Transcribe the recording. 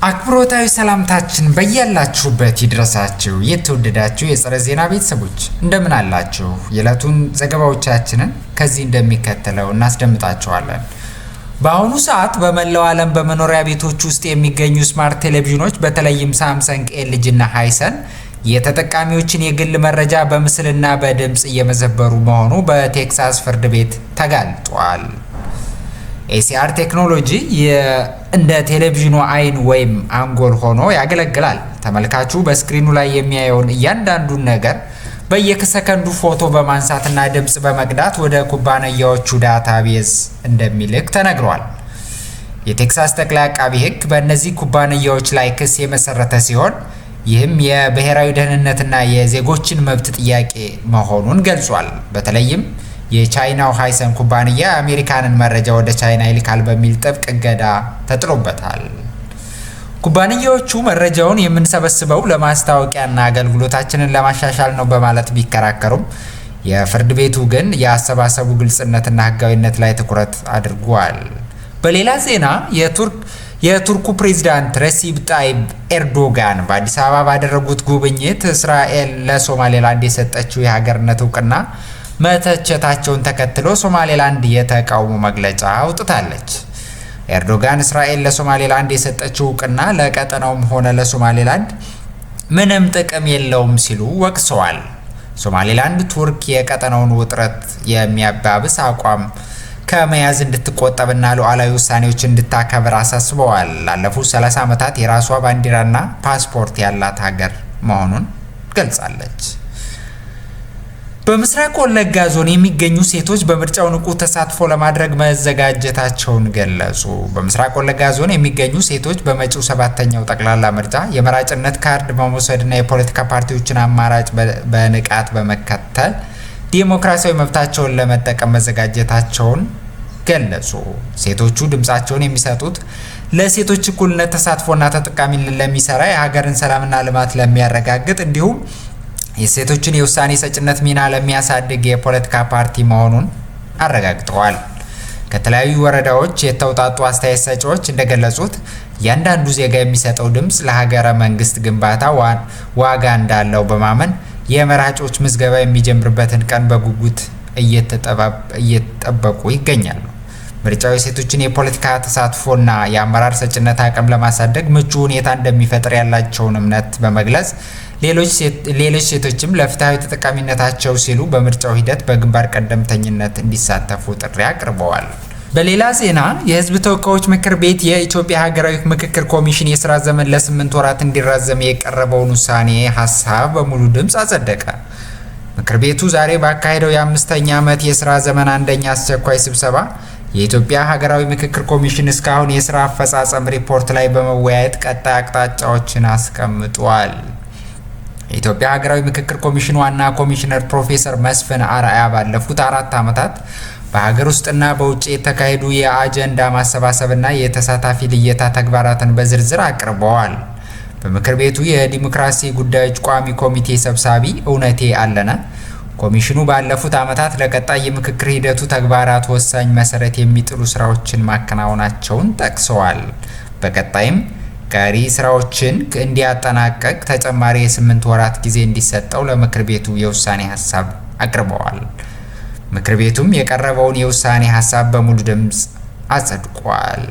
አክብሮታዊ ሰላምታችን በያላችሁበት ይድረሳችሁ። የተወደዳችሁ የጸረ ዜና ቤተሰቦች እንደምን አላችሁ? የዕለቱን ዘገባዎቻችንን ከዚህ እንደሚከተለው እናስደምጣችኋለን። በአሁኑ ሰዓት በመላው ዓለም በመኖሪያ ቤቶች ውስጥ የሚገኙ smart ቴሌቪዥኖች፣ በተለይም ሳምሰንግ፣ ኤልጂ እና ሃይሰን፣ የተጠቃሚዎችን የግል መረጃ በምስልና በድምፅ እየመዘበሩ መሆኑ በቴክሳስ ፍርድ ቤት ተጋልጧል። ASR ቴክኖሎጂ እንደ ቴሌቪዥኑ አይን ወይም አንጎል ሆኖ ያገለግላል። ተመልካቹ በ screen ኑ ላይ የሚያየውን እያንዳንዱን ነገር በየሰከንዱ ፎቶ በማንሳትና ድምፅ በመቅዳት ወደ ኩባንያዎቹ database እንደሚልክ ተነግሯል። የቴክሳስ ጠቅላይ አቃቢ ሕግ በእነዚህ ኩባንያዎች ላይ ክስ የመሰረተ ሲሆን፣ ይህም የብሔራዊ ደህንነትና የዜጎችን መብት ጥያቄ መሆኑን ገልጿል። በተለይም የቻይናው ሃይሰን ኩባንያ የአሜሪካንን መረጃ ወደ ቻይና ይልካል በሚል ጥብቅ እገዳ ተጥሎበታል። ኩባንያዎቹ መረጃውን የምንሰበስበው ለማስታወቂያና አገልግሎታችንን ለማሻሻል ነው በማለት ቢከራከሩም፣ የፍርድ ቤቱ ግን የአሰባሰቡ ግልጽነትና ሕጋዊነት ላይ ትኩረት አድርጓል። በሌላ ዜና፣ የቱርኩ ፕሬዝዳንት ረሲፕ ጣይብ ኤርዶጋን በአዲስ አበባ ባደረጉት ጉብኝት እስራኤል ለሶማሌላንድ የሰጠችው የሀገርነት እውቅና መተቸታቸውን ተከትሎ ሶማሌላንድ የተቃውሞ መግለጫ አውጥታለች። ኤርዶጋን እስራኤል ለሶማሌላንድ የሰጠችው እውቅና ለቀጠናውም ሆነ ለሶማሌላንድ ምንም ጥቅም የለውም ሲሉ ወቅሰዋል። ሶማሌላንድ ቱርክ የቀጠናውን ውጥረት የሚያባብስ አቋም ከመያዝ እንድትቆጠብና ሉዓላዊ ውሳኔዎች እንድታከብር አሳስበዋል። ላለፉት 30 ዓመታት የራሷ ባንዲራና ፓስፖርት ያላት ሀገር መሆኑን ገልጻለች። በምስራቅ ወለጋ ዞን የሚገኙ ሴቶች በምርጫው ንቁ ተሳትፎ ለማድረግ መዘጋጀታቸውን ገለጹ። በምስራቅ ወለጋ ዞን የሚገኙ ሴቶች በመጪው ሰባተኛው ጠቅላላ ምርጫ የመራጭነት ካርድ በመውሰድና የፖለቲካ ፓርቲዎችን አማራጭ በንቃት በመከተል ዲሞክራሲያዊ መብታቸውን ለመጠቀም መዘጋጀታቸውን ገለጹ። ሴቶቹ ድምጻቸውን የሚሰጡት ለሴቶች እኩልነት ተሳትፎና ተጠቃሚነት ለሚሰራ፣ የሀገርን ሰላምና ልማት ለሚያረጋግጥ እንዲሁም የሴቶችን የውሳኔ ሰጭነት ሚና ለሚያሳድግ የፖለቲካ ፓርቲ መሆኑን አረጋግጠዋል። ከተለያዩ ወረዳዎች የተውጣጡ አስተያየት ሰጪዎች እንደገለጹት፣ እያንዳንዱ ዜጋ የሚሰጠው ድምፅ ለሀገረ መንግስት ግንባታ ዋጋ እንዳለው በማመን የመራጮች ምዝገባ የሚጀምርበትን ቀን በጉጉት እየተጠበቁ ይገኛሉ። ምርጫው የሴቶችን የፖለቲካ ተሳትፎና የአመራር ሰጭነት አቅም ለማሳደግ ምቹ ሁኔታ እንደሚፈጥር ያላቸውን እምነት በመግለጽ፣ ሌሎች ሴቶችም ለፍትሐዊ ተጠቃሚነታቸው ሲሉ በምርጫው ሂደት በግንባር ቀደምተኝነት እንዲሳተፉ ጥሪ አቅርበዋል። በሌላ ዜና፣ የሕዝብ ተወካዮች ምክር ቤት የኢትዮጵያ ሀገራዊ ምክክር ኮሚሽን የስራ ዘመን ለ8 ወራት እንዲራዘም የቀረበውን ውሳኔ ሀሳብ በሙሉ ድምፅ አጸደቀ። ምክር ቤቱ ዛሬ ባካሄደው የአምስተኛ ዓመት የስራ ዘመን አንደኛ አስቸኳይ ስብሰባ የኢትዮጵያ ሀገራዊ ምክክር ኮሚሽን እስካሁን የስራ አፈጻጸም ሪፖርት ላይ በመወያየት ቀጣይ አቅጣጫዎችን አስቀምጧል። የኢትዮጵያ ሀገራዊ ምክክር ኮሚሽን ዋና ኮሚሽነር ፕሮፌሰር መስፍን አርአያ ባለፉት 4 ዓመታት በሀገር ውስጥና በውጭ የተካሄዱ የአጀንዳ ማሰባሰብና የተሳታፊ ልየታ ተግባራትን በዝርዝር አቅርበዋል። በምክር ቤቱ የዲሞክራሲ ጉዳዮች ቋሚ ኮሚቴ ሰብሳቢ እውነቴ አለነ ኮሚሽኑ ባለፉት ዓመታት ለቀጣይ የምክክር ሂደቱ ተግባራት ወሳኝ መሰረት የሚጥሉ ስራዎችን ማከናወናቸውን ጠቅሰዋል። በቀጣይም ቀሪ ስራዎችን እንዲያጠናቀቅ ተጨማሪ የ8 ወራት ጊዜ እንዲሰጠው ለምክር ቤቱ የውሳኔ ሀሳብ አቅርበዋል። ምክር ቤቱም የቀረበውን የውሳኔ ሀሳብ በሙሉ ድምፅ አጽድቋል።